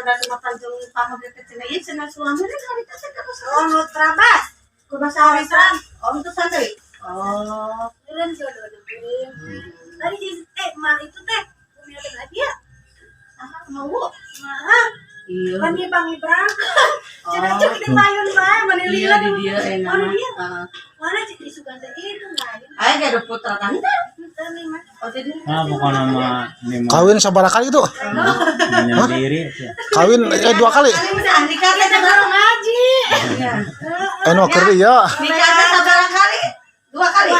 tanda sama panjang pamag teh cenah ieu cenah suami teh harita teh ka Oh, nu Trabas. Kumaha saharisan? Oh, itu santri. Oh. Keren jodoh. Tadi di mah itu teh punya lagi ya. Ah, mau. Nah, Iya. kan dia Bang Ibram. Cenah cek di mayun bae mani Iya lila di dia enak. Oh, di dia. Heeh. Mana cek di sugan teh itu lain. Aya gak ada putra tante. Henteu nih mah. Oh, jadi Ah, pokoknya mah ini mah Kawin sabaraha kali itu? menyendiri tuh. Kawin dua kali. Kali mah nikah teh Baru ngaji. Iya. Eh no keur ieu. Nikah teh sabaraha kali? Dua kali.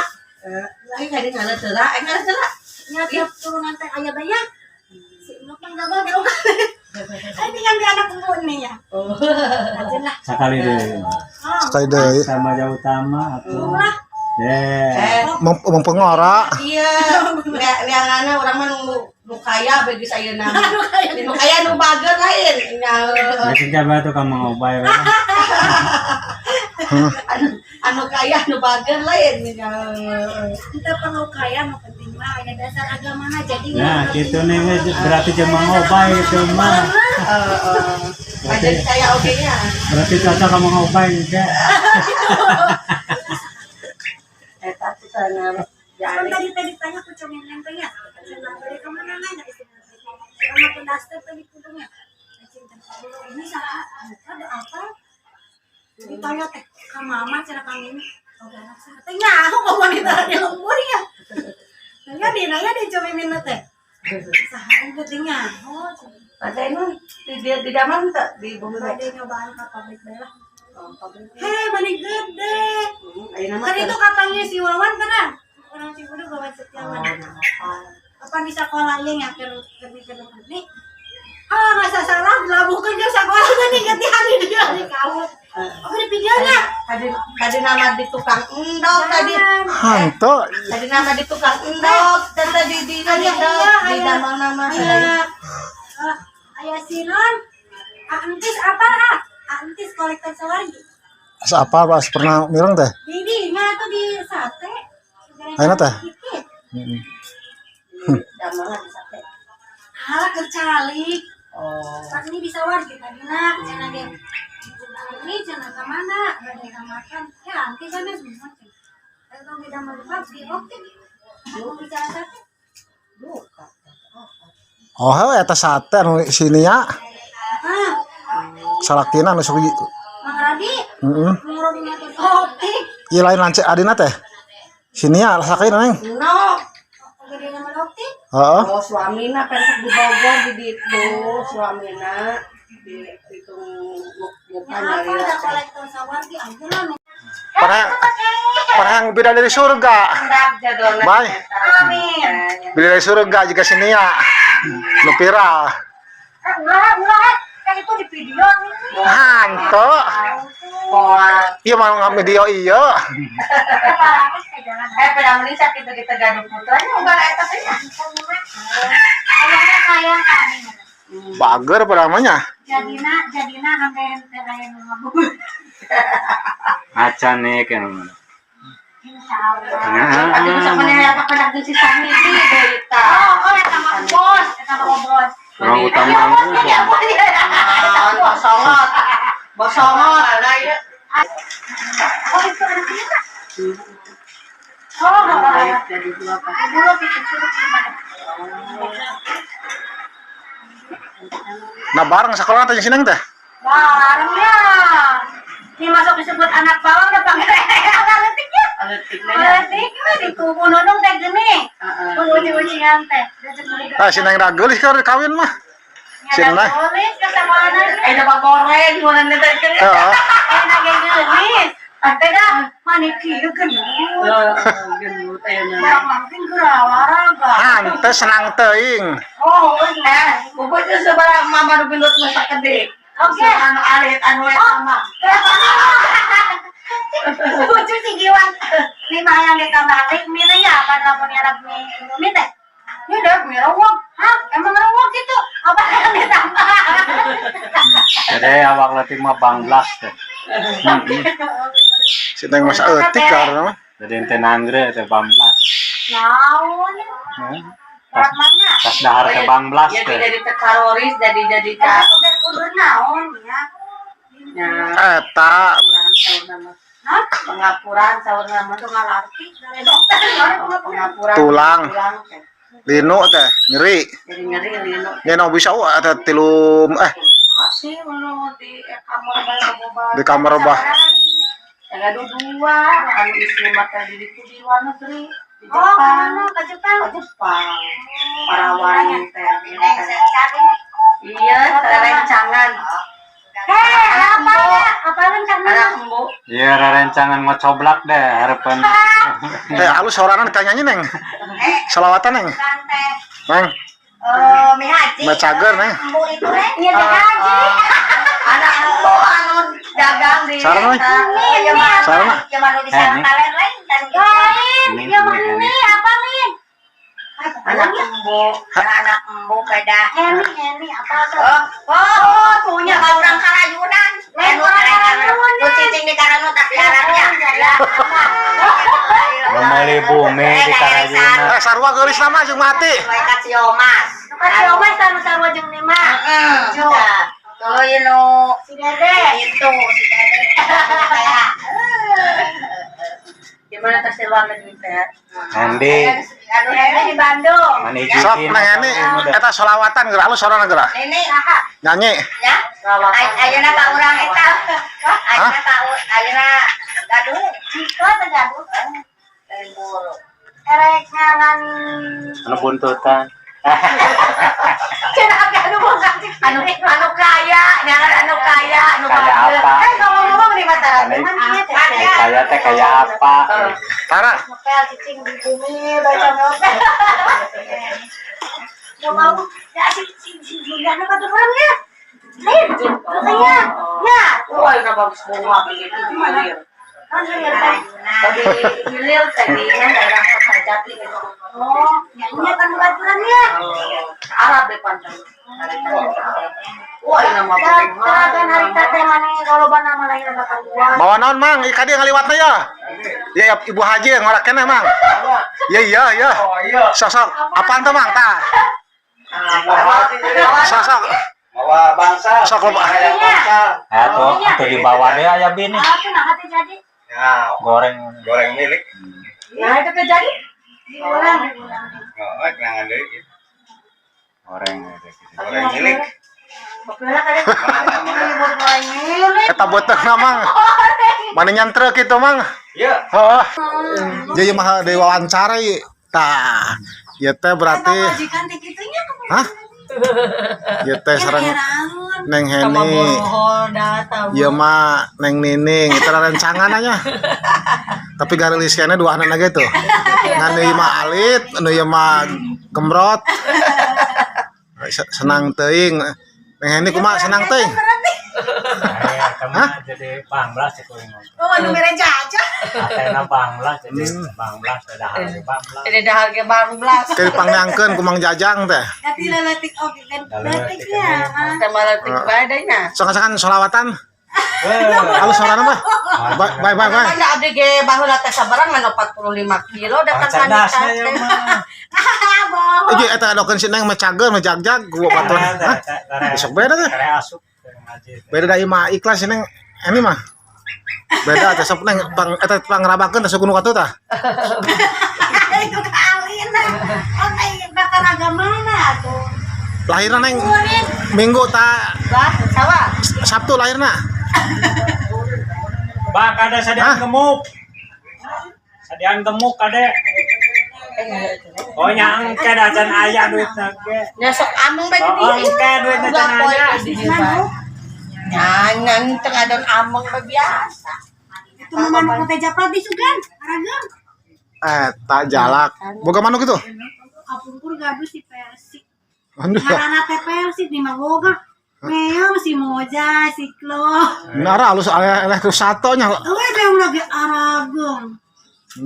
Eh, aing ngadi ngaleuteulah, aing ngaleuteulah. Nya tiap turunan teh aya banyak. Si Nok mah enggak bagus. Ini yang di anak empu nih ya. Oh. Aja lah. Sekali deh. Oh, Sekali deui. Sama jauh utama atau lah. Yeah. Eh, Mempengora. Iya, liangana urang mah nu kaya bagi sayeuna. Nu kaya nu bager lain. Nya Biasa coba tuh kamu ngobay we. anu anu kaya nu bager lain nya. Kita perlu kaya nu penting mah aya dasar agamana jadi Nah, gitu nih we. Berarti cuma ngobay itu mah. Heeh. Jadi kaya oge nya. Berarti cocok kamu ngobay juga. Eta putrana Kan jadi tadi tadi tanya ku comin nempel ya. Cenah bade ka mana nanya istri. Sama pendaster tadi kudungnya. Cinta ini salah ada apa? Ditanya teh ka mama cenah kami ini. Oh, anak saya teh nyaho kok wanita di lembur ya. Nanya di nanya di comin teh. Saha oge teh nyaho. Pada ini di zaman teu di bumi teh. Bade nyobaan ka pabrik bae lah. Oh, pabrik. Hei, mani gede. Ayeuna mah Kan itu katanya si Wawan kan? Orang Cibudug Wawan Setiawan. Oh, Kapan di sekolah ya nyaker keur keur nih. Ah, nggak salah dilabuhkan ke sekolah kan nih ganti hari dia di kawut. Oh, di videonya. Tadi tadi nama di tukang endog tadi. Hantu. Tadi nama di tukang endog dan tadi di Aya, endog iya, di aya. damang nama. Aya ah, aya sinon. Ah, entis apa ah? Ah, entis kolektor sawargi. Asa apa pas pernah mireng teh? Di mana tuh di sate? Ayeuna teh? Dikit. Damang di sate. Alah keur calik. Oh. Pak ini bisa wargi tadi nak, cenah ge. Ini cenah ke mana? Bade ka makan. Ya, nanti sana semua cenah. Kalau beda mau di oke. Aku bicara sate. Buka. Oh, heuh eta sate anu sini ya. Ah, Salakina anu sok Mang Radi, heeh. Mang Radi ngatur optik. Ieu lain lance adina teh. Sini ya salakina neng. No. Gede nama optik. Heeh. Oh, suamina pentek di Bogor di ditu, suamina di itu muka Ya apa nyari. ada kolektor sawargi aja lah. Parang parang beda dari surga. Bye. Amin. Beda dari surga juga sini ya. Nu viral. Eh, ulah, ulah. Kayak itu di video nih. Hantu. Iya mau ngambil video iya. Eh, pada mending sakit kita gaduh putranya enggak eta teh nya. Ayahnya sayang kami. Bager pada namanya. Jadina, jadina sampai henteu aya nu ngabubur. Acan nih kan. Insya Allah. Tapi bisa mana apa kena si Sami di berita. Oh, oh, eta mah bos, eta mah bos. Orang utama aku. Bosongot. Bosongot ada ya. Oh, itu anaknya Kak. Oh, oh, oh. Jadi dua kan. Dulu bikin suruh gimana? Nah bareng sekolah teh sineng teh. Bareng ya. Ini masuk disebut anak bawang udah panggil leutik ya. Aletik na ya. Leutik mah di tubuh nonong teh gini. Heeh. Pun ucing-ucingan teh. Ah sineng rageulis keur kawin mah. Nyada Sineng. tulis ke sekolah Eh, dapat goreng, mana nih tadi? Heeh. Enak yang geulis. Teh dah mani kieu gendut. Gendut ayeuna. Barang makin gerawaraga. Hante senang teuing. Oh, Eh, bubur itu sebarang mama nu gendut masak gede. Oke. Anu alit, anu eta mah. Lucu sih Giwan. Ini mah yang ditambah mie ya kan lamun ngarap mie Indomie teh. Ini udah mie rawok. Hah? Emang rawok gitu? Apa yang ditambah? Jadi awak leutik mah banglas teh. Sineng masa eutik karena mah. Jadi ente nangre teh banglas. Naon? Hah? Berat mana? Tas dahar ke Banglas Ya teh. jadi teroris jadi ka Udah udah naon ya. nya Eta pengapuran saurna mah. Hah? Pengapuran saurna mah. Itu ngalarti dari dokter orang Pengapuran. Tulang. Tulang teh. Linu teh nyeri. Jadi nyeri linu. Nya nu bisa eta tilu Masih nu di kamar bae boba. Di kamar bah. Gaduh dua, anu istri mah teh di ditu di luar negeri, di Oh, Jepang. kemana? Ke Jepang. Ke Jepang. Parawan teh. Iya, rencangan. Hei, apa ya? Apa rencana? Anak embu. Iya, rerencangan ngocoblak deh harapan. Halus sorangan kayak nyanyi neng. Selawatan neng. Neng, macager neng. Iya, haji. Anak embu anu dagang di Sarana, eta. Sarana. Ini. Lain, Ini, ya ini, ini ini. apa Min? Anak embu, anak embu pada Heni, Heni, apa tuh? Oh, punya ka urang karayunan. Lain orang karayunan. Nu cicing di karanu tak diarapnya. Memeuli bumi di Karayuna. Sarua geulis nama jeung mati. Mereka Ciomas. Kasih omas sarua-sarua jeung lima. Heeh. Tuh nu Si Dede. itu si Dede. Kayak gimana tes di luar negeri teh? Andi, Aduh, Dede di Bandung. mani Sok jikin. neng ini eta solawatan geura halus sorangan geura. Nenek, Nyanyi. ya. Ayeuna ka urang eta. Ayeuna ka ayeuna gaduh. Ciko teh gaduh. Lain buruk. Erek nyangan. Anu buntutan. Cenah gaduh bukan cik. Anu anu kaya, jangan anu kaya, anu Kaya apa? Eh, ngomong-ngomong di mata Anu- Cuman ieu teh. Kaya teh kayak apa? Tara. Ngepel cicing di bumi baca ngepel. Gak mau ya si si si Juliana kata orangnya. Lain, katanya. Ya, Wah, ini bagus bunga begitu dihilir. kan Juliana. Tadi hilir tadi kan daerah Jati gitu. Oh, ya ini kan baturannya. Arab deh panjang. Wah, ini mah bunga. Kan hari teh mana kalau bana malah bakal dua. Bawa naon mang? Ih ka dieu ngaliwatna ya. Ya, ya Ibu Haji yang ngorak keneh mang. Ya iya iya. Sok sok apaan tuh mang? Tah. Sok sok. Bawa bangsa. Sok loba. Bangsa. Ya tuh, tuh di bawah deh aya bini. Apa nah hati jadi? Ya, Goreng. goreng milik. Nah, itu terjadi. Diulang, diulang. Oh, kenangan deui. Goreng. Goreng milik. Pokoknya kadang buat goreng milik. Eta beuteungna mang. Mana nyantrek kitu mang. Iya. Heeh. Jadi mah diwawancara ieu. Tah. Ieu teh berarti Majikan teh kitunya. Hah? Ieu teh sareng Neng Heni. Ieu mah Neng Nining, itu rencangan nya. Tapi garelis keneh dua anak lagi tuh. Ngan ieu mah alit, nu ieu mah gembrot. Senang teuing. Neng Heni kumaha senang teuing? Hah? Jadi banglas itu ini. Oh, anu mere jajan. Atena banglas jadi banglas dahar ge banglas. Jadi dahar ge banglas. Keur dipangneangkeun ku Mang Jajang teh. Tapi leletik oke kan Leletik letik ya. Teh maletik bae deui nya. Sok-sokan solawatan. Halus sorana mah. Bye bye bye. bye. Kan abdi ge baheula teh sabarang ngan 45 kilo datang ka Cerdas nikah ya teh. mah. Bohong. Ieu eta adokeun si Neng mah cager mah jagjag gua batur. Hah? Besok beda teh. Kare asup ngaji. Beda da ieu mah ikhlas si Neng ini mah. Beda teh sok Neng pang eta pangrabakeun teh suku nu katuh tah. Itu kali nah. Oh, bakal agama mana tuh? Lahirna Neng Minggu ta Bah, sawa. Sabtu lahirna. Bang kada Hah? sadian gemuk. Sadian gemuk kade. Oh nya engke da can aya duitna ge. Nya sok ameng bae di Oh, dieu. engke duitna can aya. Nya ngan teu ngadon ameng bae biasa. Itu mah manuk teh japal disugan, aragam. Eta jalak. Boga manuk itu? Kapungkur gaduh si Persi. Aduh. Ngaranna teh Persi di mah boga. Meong si Moja, si Klo. Nara halus eleh eleh terus satonya. Euy meong lagi aragam.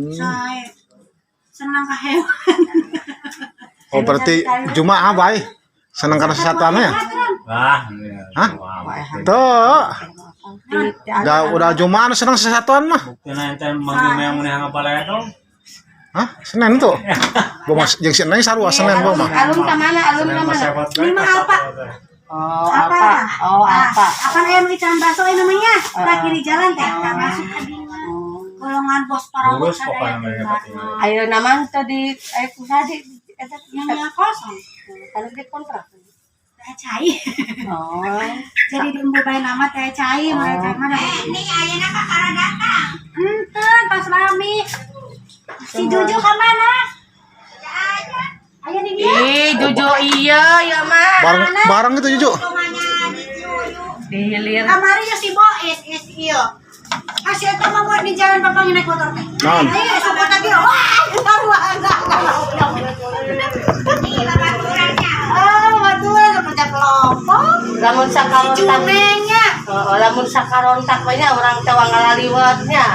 Sae. Senang ka hewan. Oh berarti Jumaah bae. Seneng karena sesatuannya ya? Wah, Hah? Tuh. Udah Jumaah seneng sesatuan mah. Bukti ente manggil meong mun hayang ngabaledong. Hah? Senin tuh. Bawa mas jeung si Neng sarua Senin bawa mah. Alum ka mana? Alum ka mana? Lima apa? Oh, Apa? apa? Oh, apa? Apa ayam ikan bakso ini namanya? Tak kiri jalan teh, tak masuk ke dinya. Golongan bos para Lurus bos ada pokoknya yang mereka di pasti. Ayo nama tadi ayo kusadi eta Yang yang kosong. kalau di kontrak. Teh cai. Oh. Jadi diembu bae nama teh cai, mereka mana? Ini ayeuna ka karena datang. Enten pas rame. Si Juju ke mana? Ayo di dia. Ih, Juju iya ya mah. Bareng bareng itu Juju. Rumahnya di Juju. Di hilir. Kamari ya si Bois, is iyo. Kasih eta mah buat di jalan papangnya naik motor teh. Naon? Ayo support lagi. Wah, enggak Ini babaturannya. Oh, baturan seperti kelompok. Lamun Si sakarontak. Jumenya. Oh, lamun sakarontak we nya urang teh wangalaliwatnya.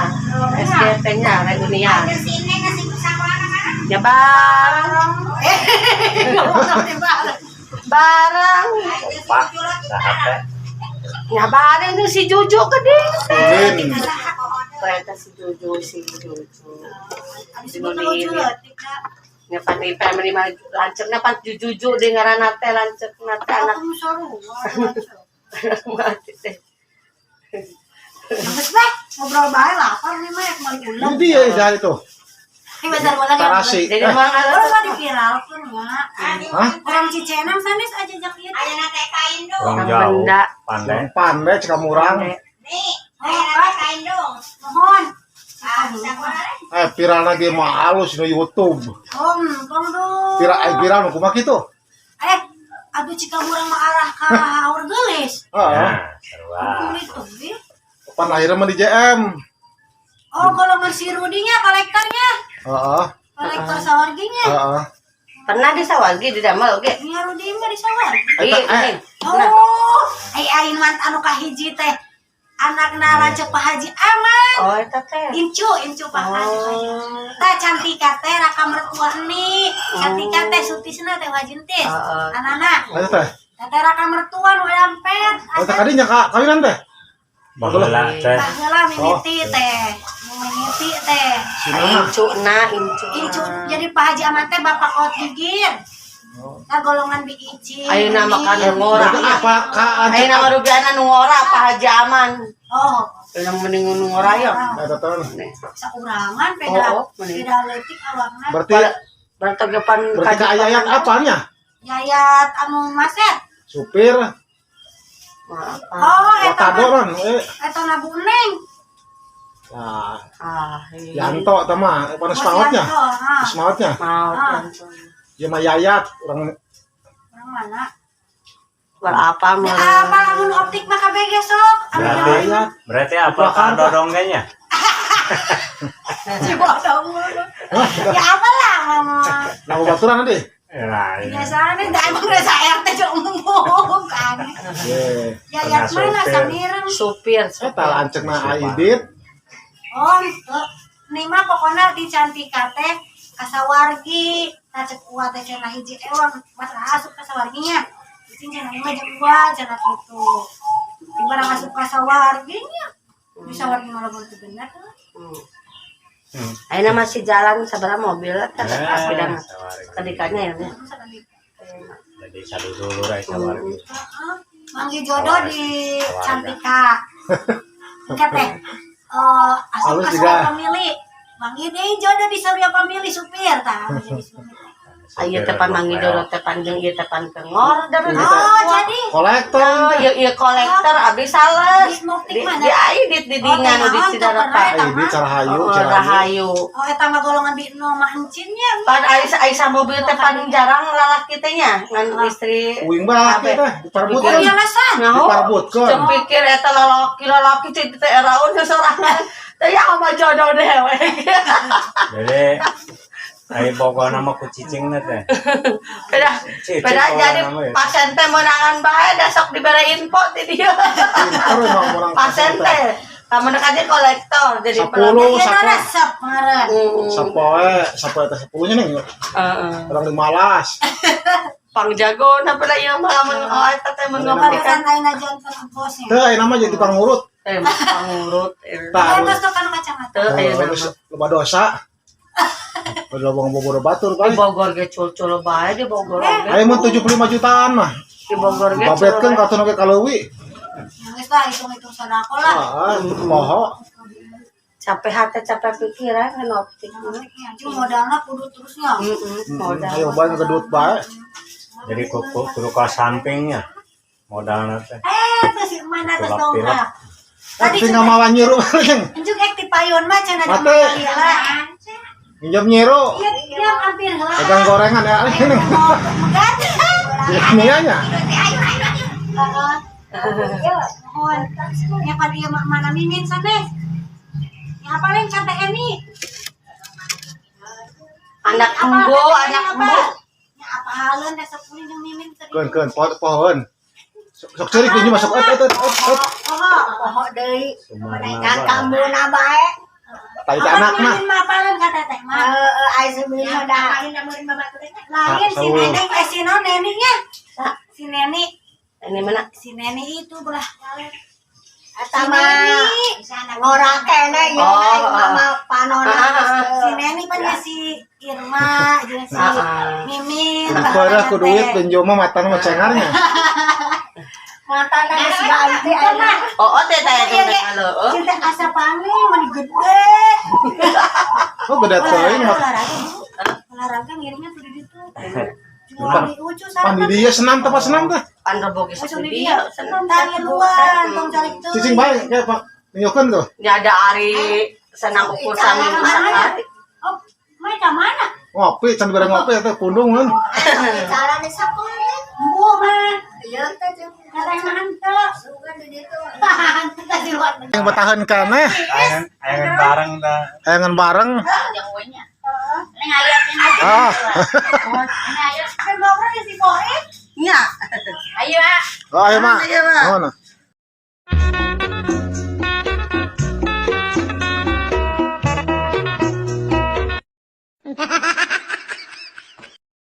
SGT nya reunian. Ada si Neng ngasih sakola ka mana? Ya bareng. Bareng. Bareng. Ada si Pak, Juju lagi. saha teh? Ya bareng tuh si Juju gede. Udin. Ternyata si Juju, si Juju. Abis itu lucu loh. Tika. Nya pan ipa meni mah lanceukna pan Juju deui ngaranna teh lanceukna teh anak Aku seru. anak mati teh. Bagus deh, ngobrol bae lapar nih mah kembali ulang. Ini dia ya itu. Ini bentar bola Tarasi. Jadi Eh, mah Orang mah diviralkan ya. hah? Orang Cicenam sanes aja jak ieu. Ayeuna teh ka indung. Orang jauh. Benda. Pandai. Yang pandai cek kamu orang. Nih, ayeuna teh ka indung. Mohon. Ah, sakola leh. Eh, viral lagi mah halus di YouTube. Om, tong dong. Viral eh viral nu kumaha kitu? Eh, aduh cika murang mah arah ka haur geulis. Heeh. Nah, sarua. Kulit tuh, ih. Pan akhirnya mah di JM. Oh, golongan si Rudinya kolektornya. Heeh. Kolektor sawarginya. Heeh. Pernah di Sawalgi di damel oge. Nya Rudi mah di sawargi. Ih, Eta, eh. ini. Nah, Oh, ai ain mant anu kahiji teh. Anakna lanceuk Pak Haji Aman. Oh, eta teh. Incu, incu Pak Haji. Oh. Tah cantika teh raka mertua nih. Cantika teh sutisna teh wajin tis. Heeh. Anana. Eta teh. Teh raka mertua nu dampet. Oh, teh kadinya ka kawinan teh. Baheula teh. Baheula mimiti teh. Mimiti teh. Si Nana. Incu na, incu. Incu jadi Pak Haji Aman teh bapak kot gigir. Nah golongan Bi Ici. Ayeuna makan ngora. Berarti apa ka Ayeuna mah rubiana nu ngora Pak Haji Aman. Oh, Ayeuna mending nu ngora ya. Eta teh. saurangan peda Oh, oh, mending. peda leutik awakna. Berarti Berarti depan berarti ka ayat apanya? Yayat anu maset. Supir, Oh, eta mah watadoran eh. eta na Bu Neng. Nah, Ah, iya. Yanto teh mah, panas Bos mautnya. Yanto, ha. Panas mautnya. Mau Ah. Yanto. Ya mah Yayat orang Orang mana? Buat apa Ya mau? apa lamun optik mah KBG sok. Anu Berarti Yayat. berarti apa ka dodong ge nya? Si bodong. Ya apa lah mama. Nah, baturan nanti. Nah, iya. Biasanya dah emang rasa RT jeung umum kan. Ye. Yayat Pernah mana sopir. samireng. Supir, Eta supir. lanceukna Aidit. Oh, itu. Nih mah pokoknya di Cantika teh kasawargi, tah cek uwa teh cenah hiji ewang mas asup kasawarginya. Cicing cenah mah jeung gua cenah kitu. Di barang asup kasawarginya. Di sawargi malah teu bener. Hmm. Ayeuna masih jalan sabaraha mobil teh Eh, bidang sawargi. kedikanya ya. Nya. Jadi sadulur ai sawargi. Heeh. Manggi jodoh di Cantika. Engke teh. Eh, asup Halus ka juga. Surya Pemilih. Manggi deui jodoh di Surya Pemilih supir tah jadi supir. Ayeuna teh pan manggi jodoh teh panjang ieu teh pan kengor Iya. Oh, jadi Kolektor. Oh, iya iya kolektor abdi sales. Di optik Di mana? di Aidit di dinga nu di Oh, Cidarapa. Aidit Carahayu, Oh, Carahayu. Rahayu. Oh, eta mah golongan di no mah encinnya. Pan Aisyah Aisyah mobil teh pan jarang lalaki teh nya ngan istri. Uing mah laki teh Oh, diparbutkeun. iya lesan. Nah, Diparbutkeun. Cek pikir eta lalaki lalaki cek teh eraun sorangan. Teh ya sama jodoh dewek. Jadi ai bogoh nama ku cicingna teh. Beda Cicing beda bogoh jadi nama ya. pasien teh meunangan bae da sok dibere info ti dieu. Pinter emang orang Pasien teh kamu aja kolektor jadi 10 Iya, sapoe. resep meureun. Sapoe, sapoe teh 10 nya nih. Heeh. Orang 15. Pangjago na pala ieu mah lamun oh eta teh mun ngapalikan Pantesan aing ngajankeun bosnya. Teu aya nama jadi tukang urut. eh pangurut eh. Tah, Terus tuh kan kacamata. Teu aya terus nama. loba dosa. Udah bang boboro batur Di kali. Bogor ge cul-cul bae di Bogor oge. Ayo mun 75 jutaan mah. Di Bogor ge. Babetkeun ka oge kaleuwi. Yang geus lah hitung-hitung sedekah lah. Ah, poho. Capek hati, capek pikiran kan optik. Cuma modalnya kudu terusnya. Heeh, modal. Ayo bae ngedut bae. Jadi kudu kudu ke sampingnya modalna teh. Eh, terus si mana terus Tulak-tilak. dongkrak. Tadi Tapi nggak mau nyiru paling. Enjuk ek ti payon mah cenah Mate. di heula. Minjem nyiru. Iya, iya hampir heula. Pegang gorengan ya. Ini. Mau megat. Ini nya. Ayo, ayo, ayo. Heeh. Iya, mohon. Ya pada ieu mah mana mimin sanes. Ya apa lain cantik Eni? Anak embo, anak embo. Ya apa haleun teh sepuluh jeung mimin tadi. Keun keun pohon. Sok ceurik ini masuk et et et et. Oh, Poho deui. Sumarna Kan kambuna bae. Tai apa anak mah. mimin mah apaleun kata teh mah? Heeh, ai sebelumna da. Lain si Saul. Neneng, eh si non Neninya. Si Neni, Ini mana? si Neni itu belah. Eta mah ngora kene ieu Oh, na oh. mama panona. Ah, ah, ah. Si Neni pan ya si Irma, jeung si Ah, ah. Mimin. Kudu parah ku duit benjo mah matana mah cengarnya. Matana geus ganti ayeuna. Oh, oh teh teh Iya, teh halo. Oh. Cinta asa paling mani gede. Oh gede teuing mah. Olahraga, Bu. Olahraga ngiringnya tuh di ditu. Jual Pan- di ucu Pan di sana. dia senam teh pas senam teh. Pan rebo ge Ucu sok di di dia. dia senam Tangi luan, tong cari teuing. Cicing bae kayak Pak. Tunjukkeun tuh. Ini ada ari senam ukur saminggu sakali. Oh, mai ka mana? Ngopi can bareng ngopi teh pundung kan. Cara di sapoe. Embu mah. Ieu teh jeung Kata yang henteu. sugan di ditu. Henteu ka si luar. Yang betahan keneh, Ayangan ayangan bareng dah. ayangan bareng. Ah, Kan ngobrol si Poe. Nya. Ayo, ah. oh ayo mak. Ayo, Mak. Mana?